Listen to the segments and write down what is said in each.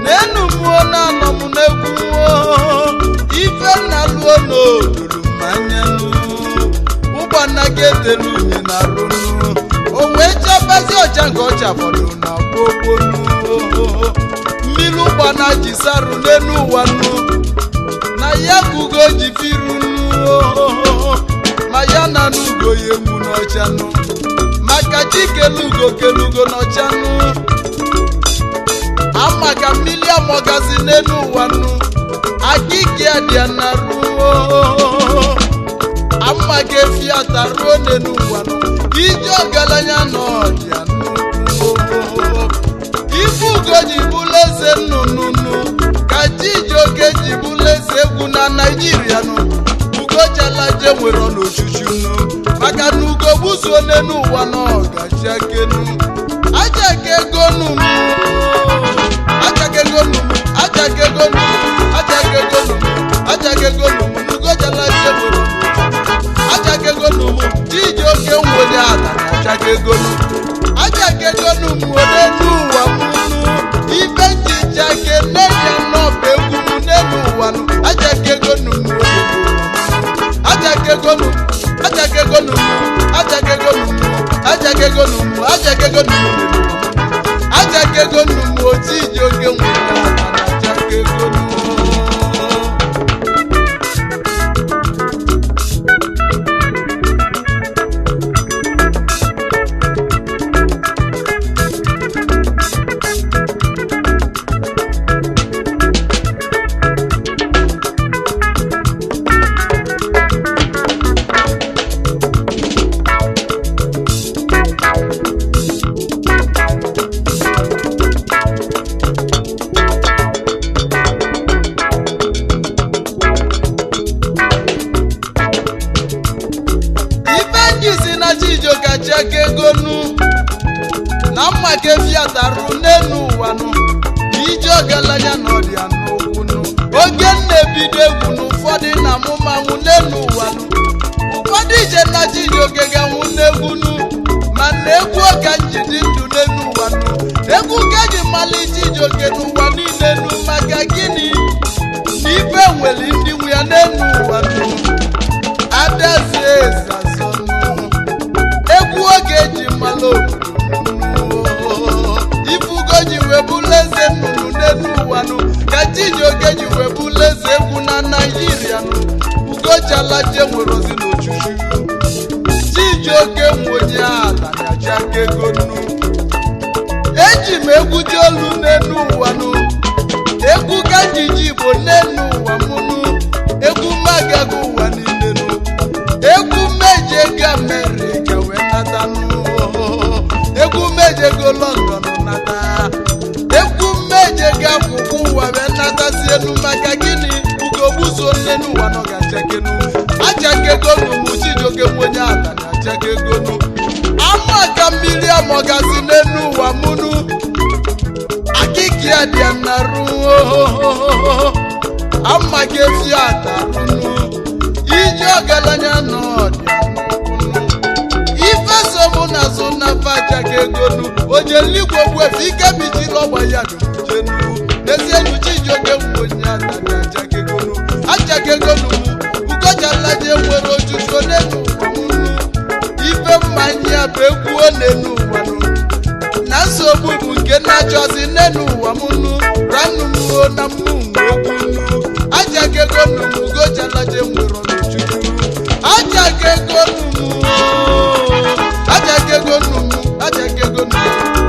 N'enu mmụọ na-anọ m n'egwu ife nna luo n'oduru m anyanụ ụgbọna ga-etelu unyi na runu o wee chabazi ọcha nke ọcha fọdụ na gbogbonu mmiri ụgbọna ji sarụ n'enu ụwa nụ na ya ka ugo ji firu nụ ma ya na n'ugo ya enwu n'ọcha nụ maka chi kelugo kelugo n'ọcha nụ ama ka mmiri amọgazi n'elu ụwa nụ akịka ya dị na ruo ama ka efi ata ruo n'elu ụwa nụ ije ọgaranya na ọdịa nnukwu ife ugo ji bụrụ eze nnụnụ nụ ka Chijioke ji bụrụ eze egwu na Naịjirịa nụ. Ugo chalaje nwere n'ochuchu nụ maka na ugo gbuzuo n'elu ụwa na ọgachiakenu ajakegonu ajakegonu ajakegonu ajakegonu ajakegonu ugo chalaje nwere ajakegonu Chijioke nwere ada na ajakegonu ajakegonu m n'elu ụwa m nụ ife nchicha kene ya nọbụ egwu m n'elu ụwa nụ ajakegonu m ajakegonu ajakegonu ajakegonu ajakegonu ajakegonu ajakegonu m Chijioke nwere ada na ajakegonu. Ife nji si na Chijioke chiakegonu na mma ka efi atarụ n'elu ụwa nụ ije ọgaranya na ọdịa n'okwu nụ oge nna-ebido egwu na ụfọdụ na amụmanwụ n'elu ụwa nụ ụfọdụ ije na Chijioke ga-anwụ n'egwu nụ ma na egwu ọka njidi ndụ n'elu ụwa nụ egwu ka eji mali Chijioke n'ụwa niile nụ maka gịnị na ife nwere ndị nwe ya n'elu ụwa nụ adaeze ezazọnụ egwu oge eji mmalụ obodo ifugo ji wee bụlụ eze nnụnụ n'elu ụwa nụ ka Chijioke ji wee bụlụ eze egwu na Naịjirịa nụ. Ugochalaje nwere ozi n'ochuchu Chijioke nwe onye ala na chakegonu. Eji m egwu ji olu n'elu ụwa nụ egwu ka njiji Igbo n'elu ụwa mụnụ egwu magaga ụwa niile nụ egwu meje ego Amerịka wee nata nụ egwu meje ego London nata egwu meje ego akwụkwọ ụwa wee natazie enu maka gịnị ugo gbuzuo nnenu ụwa nọ ga-achakenu achakegonu mụ Chijioke nwe onye ala na achakegonu ama ka mmiri amọgazi n'enu ụwa mụnụ akịka ya dị na ruo ama ka efi atarụnụ ije ọgaranya nọ ọdịa ife so mụ na azụ na fachakegonu onye eluigwe ogbuefi ike bichiri ọgba ya dumjenu n'ezienu Chijioke nwe onye ataka achakegonu achakegonu ugochalaje nwere ojuju n'elu ụwa mụnụ ife mmanya bụ egwu n'elu ụwa nụ na nsogbu bụ nke na-achọzi n'elu ụwa mụnụ ranụmụo na mmụ okwu nụ ajakegonu m ugochalaje nwere ọnụchukwu ajakegonu m ajakegonu m ajakegonu m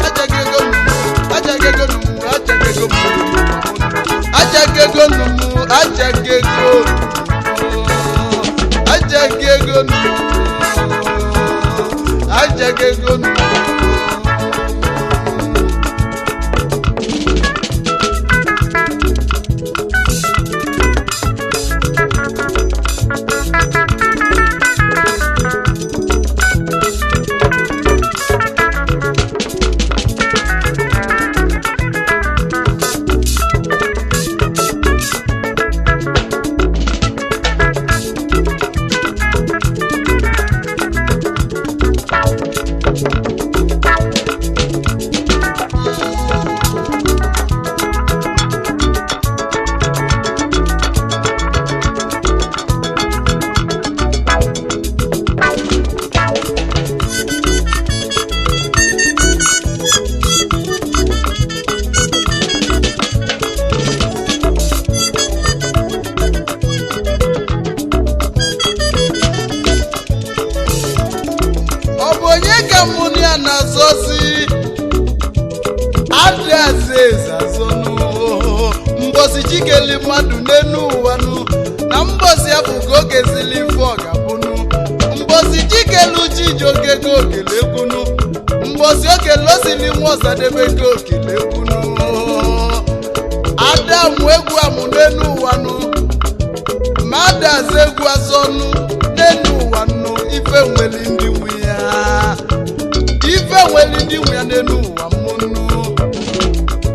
ajakegonu m ajakegonu m ajakegonu m. ego nụ ajaghị ego, ajaghị ego nụ, ajaghị ego nụ. Ọ bụ onye ka mụ na ya na-azọzi adịaza eze azọnụ? Mbosi chikeli mmadụ n'enu ụwa nụ na mbosi ya bụ ka oge zili ife ọ ga-abụnụ. Mbosi chikelu chijioke go okele ekwunu, mbosi okele osili nwa ọsadebe go okele ekwunu. Adamu egwu amụ n'enu ụwa nụ, ma adaza egwu azọnụ n'enu ụwa nụ. Ife nweli ndị nwe ya, ife nweli ndị nwe ya n'enu ụwa mụnụ.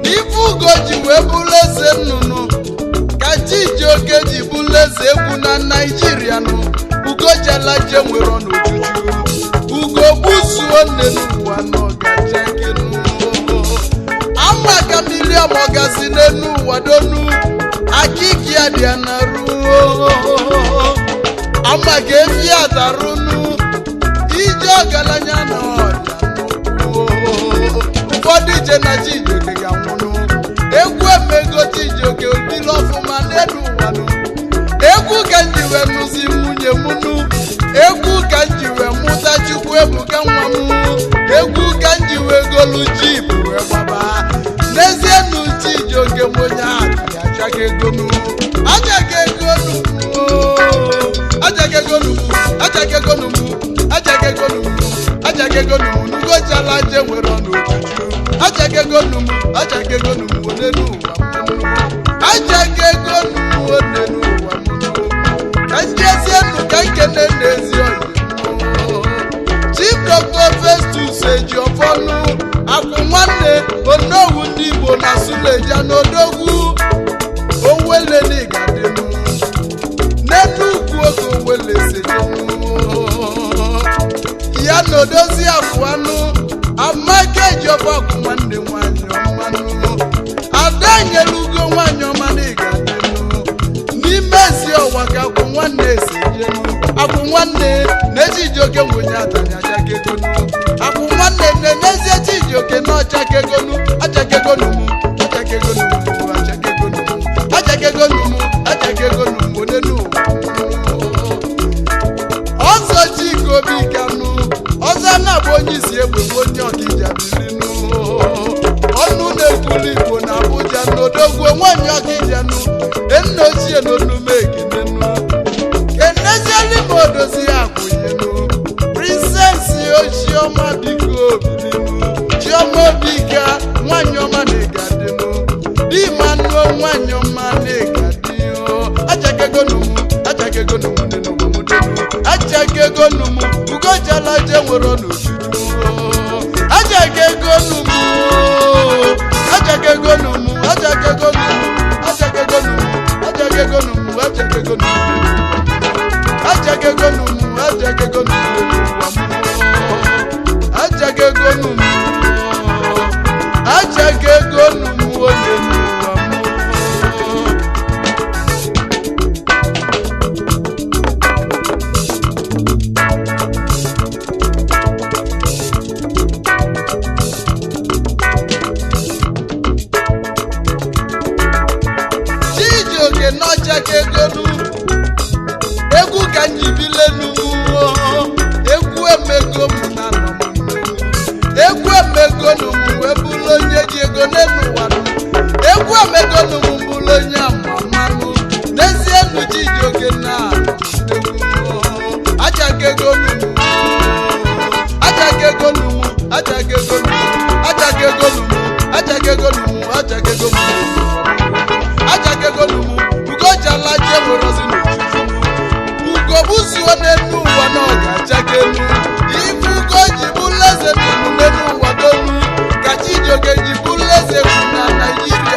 N'ife ugo ji wee bụrụ eze nnụnụ ka Chijioke ji bụrụ eze egwu na Naijiria nụ. Ugojala je nwere n'ojuju, ugo gbuzuo nne n'ụwa n'ọgajakenu. Ama ka miliọm ọgazi n'enu ụwa donu akiki ya dị ya na ruo, ama ka efi atarunu ije ọgaranya na ọrịa nnukwu. Ụfọdụ ije na Chijioke ga-anwụnụ. Egwu emego Chijioke obili ọfụma n'elu ụwa nụ. Egwu ka m ji wee nụzi nwunye m nụ, egwu ka m ji wee mụta Chukwu ebuka nwa m, egwu ka m ji wee golu jip wee gbaba. N'ezie nụ, Chijioke m onye ahụ ajaghị ego nụ, ajaghị ego nụ, ajaghị ego nụ, ajaghị ego nụ, ajaghị ego nụ, ajaghị ego nụ. N'ugochala je nwere ọnụ ojuju, ajaghị ego nụ, ajaghị ego nụ onye n'ụwa m, ajaghị ego nụ onye n'ụwa m. Ka njezie nụ ka nkene n'ezi oyi Chief Dr. Festus Ejiofọnụ akwụ nwanne onowu ndị Igbo na Suleja n'odogwu owele n'Igadenu n'elu ugwu oge owele sejenu ya na odozi akwụ anụ Amaka Ejiofọ akwụ nwanne nwanyị ọmanụ ada nyere ugo nwanyị ọma n'Igadenu n'ime ezi ọwa ka akwụ nwanne esejenu. Akwụ nwanne na Chijioke nwenye atani achakegonu. Akwụ nwanne nne n'ezie Chijioke na ọchakegonu, achakegonu mụ, achakegonu mụ, achakegonu mụ, achakegonu mụ, achakegonu mụ onye n'ụwa. Ọzọ Chike Obi Kanụ ọzọ na-abụ onye isi egbe bụ onye ọkija bilinu ọnụ na-ekwulu Igbo na Abuja n'odogwu nwaanyị ọkija nụ enna ochie n'onume ekenenu kenezieli ma odozi ya akwụnyenu prinsesi ochiọma biko bilinu chiọma obika nwanyị ọma na-egadinu dimanụ nwanyị ọma na-egadinu ajakegonumu ajakegonumu nenugomudenu ajakegonumu ugojala je nwere n'ojuju ajakegonumu ajakegonumu ajakegonumu ajakegonumu ajakegonumu ajakegonumu ajakegonumu ajakegonumu ajakegonumu ajakegonumu onye n'ụwa mụ. Chijioke n'ọchakegonu egwu ka m ji bilenu egwu emego m na nọ m egwu emegonu m wee bụrụ onye ji ego n'elu ụwa nụ. Egwu emegonu m bụrụ onye ama. chụọ n'elu ụwa na ọ ga-achaga elu. Ife ugo ji bụrụ eze nnụnụ n'elu ụwa dolu ka Chijioke ji bụrụ eze egwu na Naijiria.